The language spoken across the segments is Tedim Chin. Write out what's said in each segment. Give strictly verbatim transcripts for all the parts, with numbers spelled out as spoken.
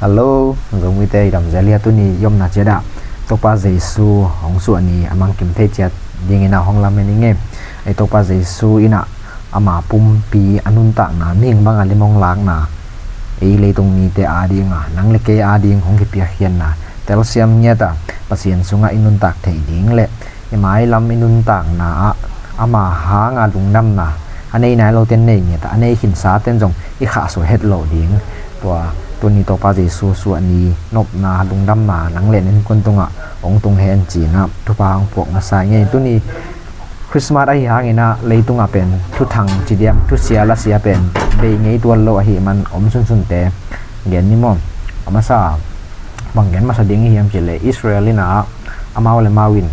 Hello, Zomi te i dam zel hia? Tuni i omna ciat ah Topa Jesu hong suah ni a mangkim thei ciat dingin a hong lamen i ngei. Ei Topa Jesu in ah ama pumpi a nuntakna, mihing banga lim hong lakna, ei leitung mite adinga, nang le kei ading hong kipiakkhiatna telsiam ngiat a Pasian sungah i nuntak theih ding le i mailam i nuntakna ah ama hanga lungdamna, a nei nai lote nei ngiat a, a nei khinsaten zong i khahsuah het loh ding, tua tuni Topa Jesu suah ni nopna, lungdamna nang le na innkuan tungah hong tung hen ci-in ah thupha hong puak masa i ngei. Tuni Christmas ahi hangin ah leitungah pen thuthang ci diam, thusia lasia pen bei ngei tuan lo ahih man om sunsunte gen ni maw. A masa, bang gen masa ding i hiam cih leh Israel in ah amau le amau in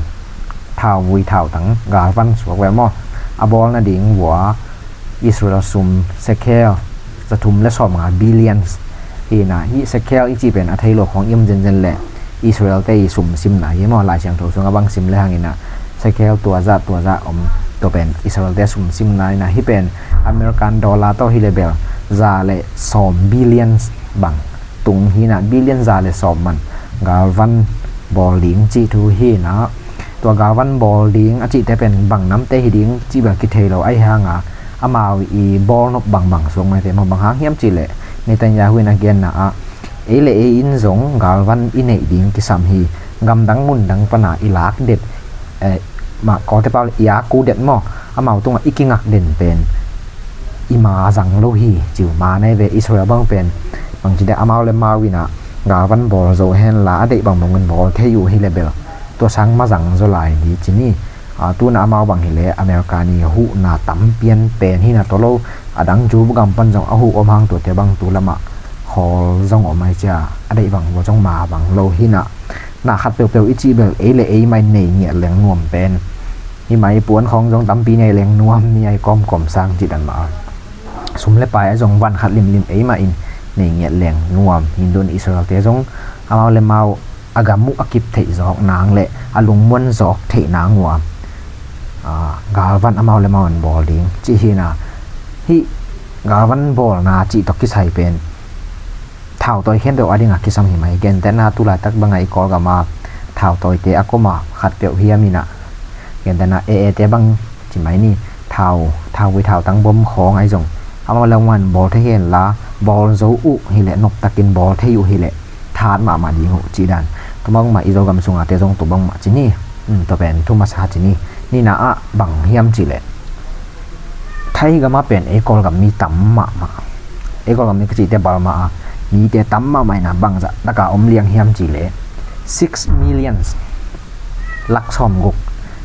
thauvui thautang galvan suak ve maw, a bawl nading vua Israel sum sekel za thum le sawmnga, billions hi-in ah, hih sekel i cih pen a thei lo khawng i om zenzen leh Israel te i sum simna hi maw. Lai Siangtho sungah bang sim le hangin ah sekel tua zah tua zah om, tua pen Israel te sum simna hi-in ah, hih pen American dollar tawh hi le bel za le sawm, billions bang tung hi-in ah, billion za le sawm man galvan bawl ding cih thu hi-in ah, tua galvan bawl ding a cihte pen bang namte hi ding cih bel kithei lo ahi hanga, amau i bawlnop bangbang suak mai ve maw. Bang hang hiam cih leh Netanyahu in a genna ah, ei le ei in zong galvan i neih ding kisam hi, gamdang mundang pana i lak det, eh, mah kawlte pau le i aku det maw, amau tungah i kingak den pen i ma zang lo hi, ci uh. Ma nei ve, Israel bang pen bangci deh, amau le amau in ah galvan bawl zo henla a deih bangbangin bawl thei uh hi le bel tua sang ma zang zaw lai hi ci ni. A, tu-in ah amau bang hi leh America ni huhna tam pian pen hi-in ah tua lo, a dang Jew gam pan zong a huh om hang, tuate bang tu lamah khawl zong om ai cia, a deih bang vua zong ma bang lo hi-in ah, na khat peuhpeuh i cih bel ei le ei mah in nei ngiat leng nuam pen hi mah, i puan khawng zong tampi nei leng nuam ni ai, kawmkawm sang cih dan mah. Sum le pai a zong van khat limlim ei mah in nei ngiat leng nuam. Hinduan Israel te zong amau le amau a gam uh a kip theih zawk nang le a lungmuan zawk theih nang uh a, a, galvan amau le amau in bawl ding cih hi-in ah, hih galvan bawlna cih tawh kisai pen thautawi khempeuh adingah kisam hi mai. Gentehna tu laitak banga i Kawlgam a thautawite a koma khat peuh hiam in ah, gentehna A A te bang ci mai ni, thau, thauvui thautang bom khawng ahi zong amau le amau in bawl thei henla, bawl zo uh hi leh, noptakin bawl thei uh hi leh that mahmah ding uh cih dan. Tua bangmah i Zogam sungate zong tua bangmah ci ni. Um, tua pen thu masa ci ni. Nihna ah bang hiam cih leh Thai gam ah pen ei Kawlgam mi tam mahmah, ei Kawlgam mi ka cihte Burma a mite tam mahmah in ah bangzah taka om liang hiam cih leh six millions, lak sawmguk,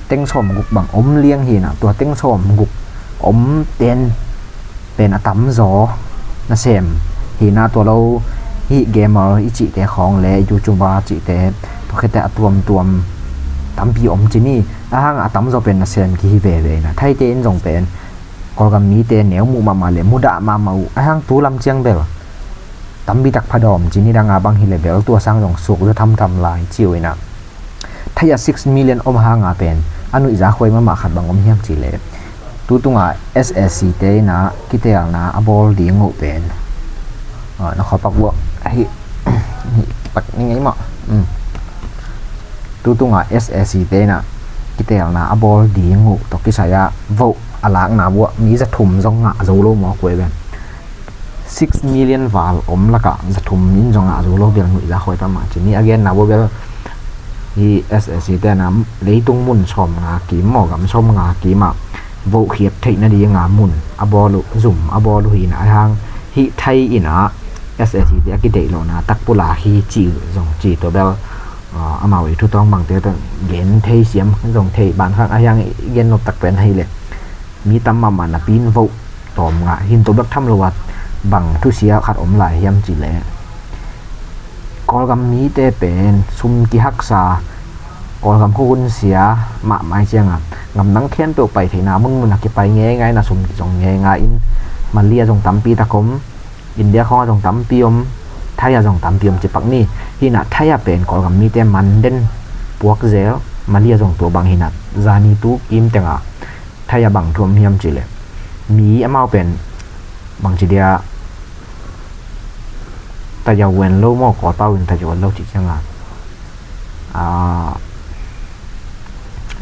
teng sawmguk bang om liang hi-in ah, tua teng sawmguk om ten pen a tamzaw nasem hi-in ah, tua lo hih gamer i cihte khawng le YouTuber cihte, tua khitte a tuamtuam tampi om ci ni. A hang a tamzaw pen nasem kihi veve in ah, Thaite in zong pen Kawlgam mite neu muh mahmah le mudah mahmah uh, a hang tu lam ciang bel tampi tak phadawm ci ni, danga bang hi le bel tua sang zong suk zaw thamtham lai ci uh in ah. Thai ah six million om hanga pen a nuihza khuai mahmah khat bang om hiam cih leh, tu tunga S A C te in ah kiteelna a bawl ding uh pen, ah, na khaw pak uh ahi, pak ni ngei mah. Um. Tu tunga S A C te in ah kiteelna a bawl ding uh tawh kisai ah vote a lakna uh ah mi za thum zong ngah zo lo maw, kua ven. Six million val om lakah za thum in zong ngah zo lo bel nuihza khuai pah mah ci ni. A genna uh bel hi S A C te in ah leitung mun sawmnga kim maw, gam sawmnga kim ah vote khiat theih nadinga mun a bawl uh, zum a bawl uh hi-in ah, a hang hih Thai in ah S A C te a kideih lohna tak pulak hi ci uh zong ci, tua bel, ah, amau i thu tawng bangte tawh gen thei siam zong thei, ban khang a hiang i gen nop tak pen ahi leh mi tam mahmah napi in vote tawm ngah hi-in, tua bek tham lo a bang thusia khat om lai hiam cih leh Kawlgam mite pen sum kihaksa, Kawlgam khuahun sia mahmah ciangin gamdang khempeuh pai theihna munmun a kipai ngeingai in ah, sum kizong ngeingai in, Mali ah zong tampi tak om, India khawng ah zong tampi om, Thai ah zong tampi om ci pak ni. Hi-in ah Thai ah pen Kawlgam mite man den puak zel, Mali ah zong tua bang hi-in ah, zani tu kim tengah Thai ah bang thu om hiam cih leh mi amau pen bangci dia Tayawen lo maw, Kawlpau in tayawen lo cih cianga, a,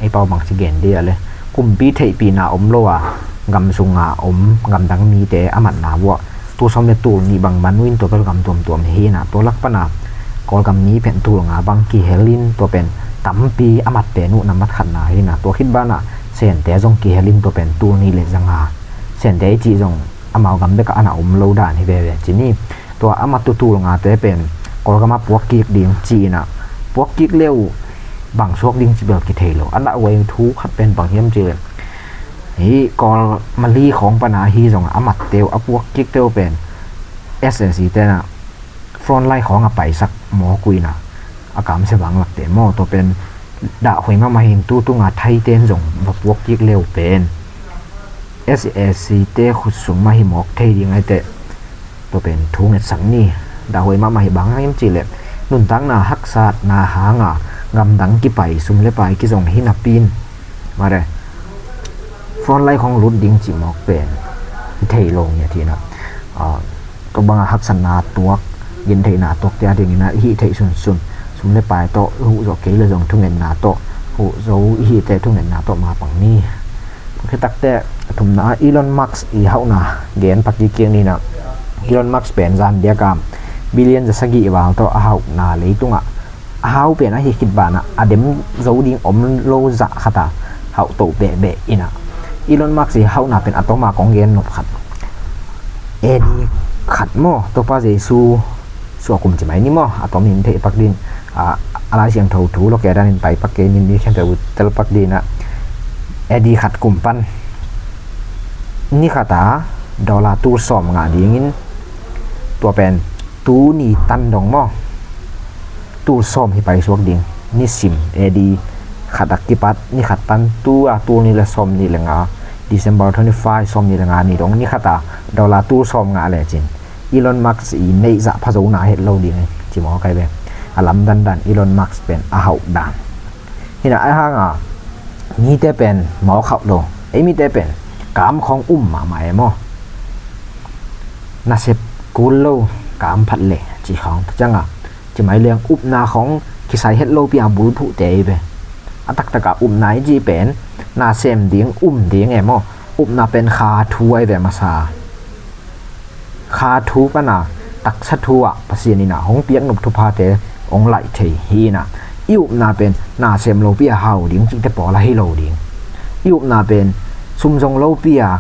ei pau bang ci gen dia le, kumpi theihpihna om lo a, gam sunga om gamdang mite a matna vuah tul sawm le tul nih bang man uh in tua bel gam tuamtuam hi na, tua lak pana Kawlgam mi pen tul nga bang kihel in tua pen tampi a mat pen uh na mat khatna hi na, tua khit bana Sente zong kihel in tua pen tul nih le zanga, Sente i cih zong amau gam bekah ana om lo dan hi veve ci ni. Tua a mat uh tul ngate pen Kawlgama puak kik ding ci ina, puak kik le uh bang suak ding ci bel kithei lo. A dah huai thu khat pen bang hiam ci le, hi Kawl Mali khawng pana hi zong a matte uh, a puak kikte uh pen S A C tena frontline khawng a paisak mawk uh ina, a kamsia vang lakte maw, tua pen dah huai mahmah hin tu tunga Thaiten zong va puak kik le uh pen S A C te khut sung mah hi mawk thei ding aite. Tua pen thu ngetsak ni. Dah huai mahmah hi, bang hang hiam ci le, nuntakna haksatna hanga gamdang kipai, sum le pai kizong hi napi in, mare, frontline khawng lut ding ci mawk pen hi thei lo ngiat hi na. A, tua banga haksatna tuak, gentheihna tuak te a dingina i hih theih sunsun, sum le pai tawh huh zawh kei le zong thungetna tawh huh zo i hihte thungetna tawh mapang ni. Khitakte a thumna ah Elon Musk i hauhna gen pak kik ni na. Elon Musk pen zan biakam billion za sagih val tawh a hauhna, leitungah a hau pen a hi khit banah a dem zo ding om lo zah khata hauh to behbeh ina. Elon Musk i hauhna pen a toma kong gen nop khat, A D khat maw, Topa Jesu suak kum ci mai ni maw, a tomin theih pak din, a, a Lai Siangtho thu lo kei danin pai pak kei nin, mi khempeuh uh tel pak dina, A D khat kum pan ni khata dollar tul sawm ngah dingin, tua pen tu ni tan dong maw, tul sawm hi paisuak ding. Nisim A D khat a kipat ni khat pan tu a tul nih le sawm nih le nga, December twenty five, sawm nih le nga ni dong ni khata dollar tul sawm ngah lecin Elon Musk i neih zah pha zo na het lo ding hi ci mawk ai ve. A lamdan dan Elon Musk pen a hauh dan hi na. A hanga mite pen mawk hauh lo, ei mite pen kam khawng um mahmah e maw. Nasep kul lo, kam phat le ci khawng ta cianga, ci mai liang upna khawng kisai het lo pi a bulphuhte i ve. A taktaka upna i ci pen na sem ding, um ding e maw. Upna pen kha thu ai ve masa. Kha thu pana taksa thu ah Pasian ina hong piak nop thuphate hong laih thei hi na. I upna pen na sem lo pi a hau ding cihte pawl ahi lo ding. I upna pen sum zong lo pi a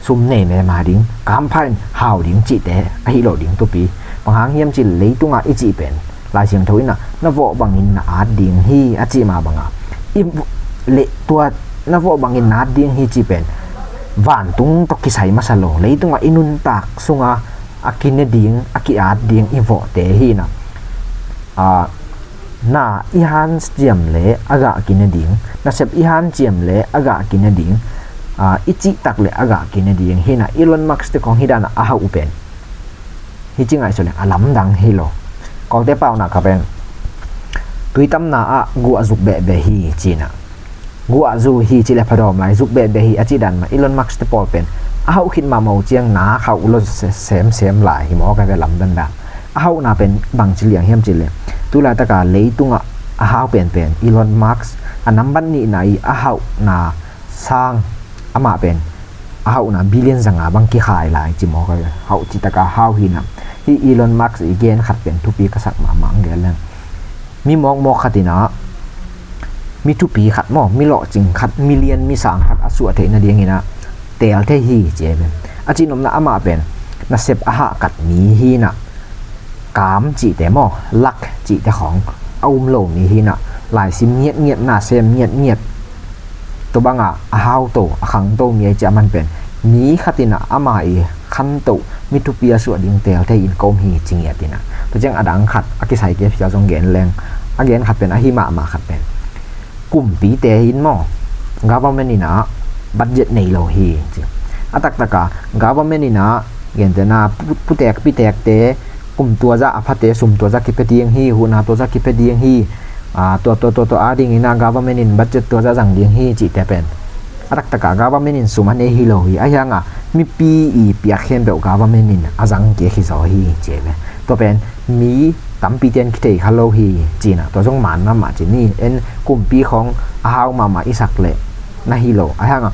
sum nei mema ding, kampha in hau ding cihte ahi lo ding thupi. Bang hang hiam ci leitunga i cih pen Lai Siangtho ina na vawh bangin na at ding hi a cih ma banga, i leh tua na vawh bangin na at ding hi cih pen vantung tawh kisai masa lo. Leitunga i nuntak sunga a kine ding, a ki-at ding i vawhte hi na. A, na i hanciam le a gah kine ding, nasep i hanciam le a gah kine ding, a, i cihtak le a gah kine ding hi na. Elon Musk te khawng hi dana a hauh pen hi ci ngaihsut le a lamdang hi lo. Kawlte pauna ka pen tuitamna ah guah zuk behbeh hi ci na. Guah zu hi ci le phadawm lai, zuk behbeh hi a cih dan mah Elon Musk te pawl pen a hauh khit mahmah uh ciang na khauh lo se-, semsem lai hi mawk ai ve lamdan dan. A hauhna pen bang ci liang hiam ci le, tulaitaka leitungah a hau penpen Elon Musk a nambat nihna i a hauhna sang, amah pen a hauhna billion zanga bang kikhai lai ci mawk ai ve. Hauh citaka hau hi na. Hi Elon Musk i gen khat pen thupi ka sak mahmah ang gen leng. Mi mawkmawk khat ina, mi thupi khat maw, mi lawhcing khat, million mi sang khat a suah theih nadingina teel thei hi ci ai pen. A cihnopna amah pen nasep a hahkat mi hi na, kam cihte maw, lak cihte khawng a um lo mi hi na, laisim ngiatngiat, nasem ngiatngiat, tua banga a hauto, a khangto mi ai ci a man pen mi khat ina ama i khanto, mi thupi a suah ding teel thei in ka um hi ci ngiat ina. Tua ciang a dang khat a kisai kei phia zong gen leng, a gen khat pen ahi mahmah khat pen kumpite in maw, government ina budget nei lo hi ci. A taktaka government ina gentena pu-, putek pitekte kum tua zah a phate sum tua zah kipia ding hi, huhna tua zah kipia ding hi, a, tua, tua, tua, tua a dingina government in budget tua zah zang ding hi cihte pen a taktaka government in sum a nei hi lo hi. A hianga Mipi i piak khempeuh government in a zang kik hi zaw hi ci ve. Tua pen mi tampi ten kithei kha lo hi ci-in ah, tua zong man mahmah ci ni. En kumpi khawng a hau mahmah i sak leh na hi lo. Ahi hangah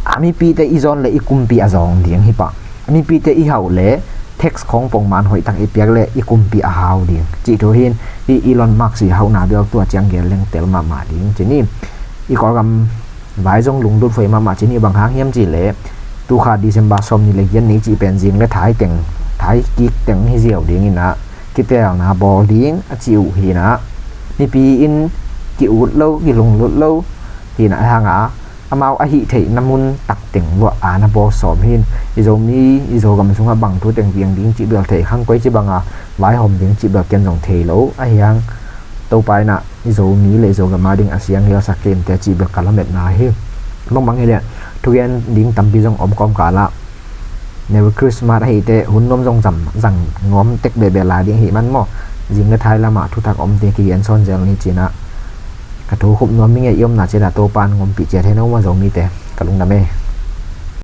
a mipite i zawn leh i kumpi a zawng ding hi pah. A mipite i hauh leh tax khawng pongman hoihtak i piak leh i kumpi a hau ding cih thu hi. Hih Elon Musk i hauhna bel tua ciang gel leng tel mahmah ding ci ni. I Kawlgam vai zong lunglut huai mahmah ci ni. Bang hang hiam cih leh tu kha December sawmnih leh giat ni cih pen zing leh thai teng, thai kik teng hi ziau dingin ah kitelna bawl ding a ci uh hi-in ah, mipi in ki-ut lo, kilunglut lo hi-in ah, ahi hangah amau a hih theihna mun tak teng vuah a na bawl sawm hi-in, i Zomi, i Zogam sungah bang thu teng piang ding cih bel thei kha ing. Koici bangah vaihawm ding cih bel ken zong thei lo. Ahi hang Topa in ah i Zomi leh i Zogam a ding a siang hialsak kei inteh cih bel ka lametna hi. Bangbang hi leh thugen ding tampi zong om kawmkal ah Merry Christmas ahi teh hun nuam zong zang nuam tek behbeh lai ding ahih man maw, zing leh thai lamah thutak omte kigen sawn zel ni ci-in ah ka thu khup nuam hi ing. I omna ciat ah Topa in hong ompih ciat hen aw maw Zomite. Ka lungdam e.